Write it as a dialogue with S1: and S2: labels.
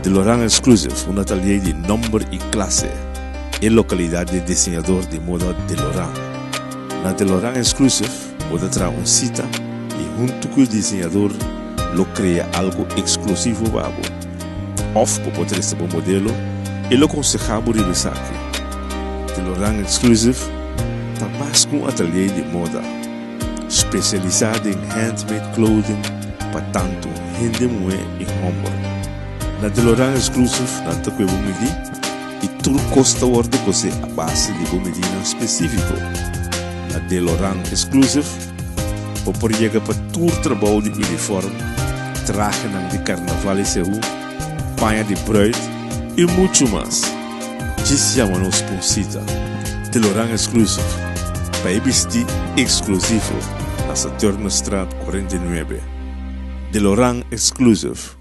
S1: Deloran Exclusive, un atelier di nomber y clase. E localidad di diseñador di moda Deloran. Na Deloran Exclusive bo ta traha un cita y hunto cu e diseñador lo crea algo exclusivo pa bo. Of bo por trece bo modelo y lo conseha bo riba esaki. Deloran Exclusive ta mas cu un atelier di moda. Spesialisá den handmade clothing pa tantu hende muhé i hòmber. Na Deloran Exclusive nan ta kue bo midí i tur kos ta wòrdu kosé a base di bo midínan spesífiko. Na Deloran Exclusive bo por yega pa tur trabou di unifòrm, trahenan di karnaval i seú, paña di bruid i muchu mas. Djis yama nos pa un sita. Deloran Exclusive, pa e bisti exclusivo na Saturnostraat 49. Deloran Exclusive.